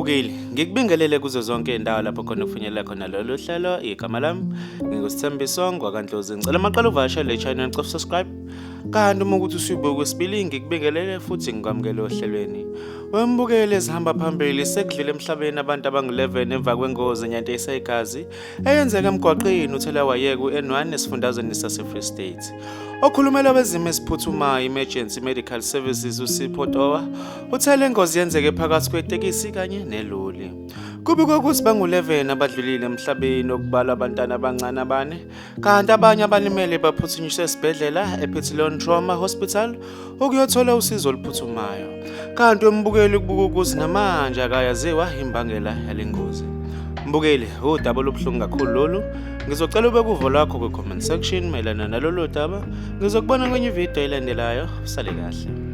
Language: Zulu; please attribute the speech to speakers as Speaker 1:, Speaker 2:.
Speaker 1: Wembukeli, ngikubingelele kuzo zonke indawo lapho khona ufinyelela khona lolu hlelo. Igama lami nginguSithembiso ngwakaNdlozi. Ngicela maqala uvakashele le channel, cofa subscribe. Kanti uma ukuthi usubuka kwesibili ngikubingelele futhi ngikwamukele ohlelweni. Wembukeli ezihamba phambili sekudlule emhlabeni abantu abangu-11 emva kwengozi enyanteyisa igazi eyenzeka emgwaqeni uthelawayeka u-N1 esifundazweni sase-Free State. Okhulumela abezimo eziphuthumayo Emergency Medical Services uSipho Towa uthe le ngozi yenzeke phakathi kwetekisi kanye neloli. Kubikwa ukuthi bangu-11 abadlulile emhlabeni okubalwa abantwana abancane abane kanti abanye abalimele baphuthunyiswe esibhedlela ePhithilon Trauma Hospital ukuyothola usizo oluphuthumayo. Kanti umbukeli kubuka ukuthi namanje akayaziwa imbangela yale ngozi. Mbukeli, udaba olubuhlungu kakhulu lolu. Ngizocela ube kuvo lwakho kwi-comment section mayelana nalolu daba. Ngizokubona kwenye ividiyo elandelayo. Usale kahle.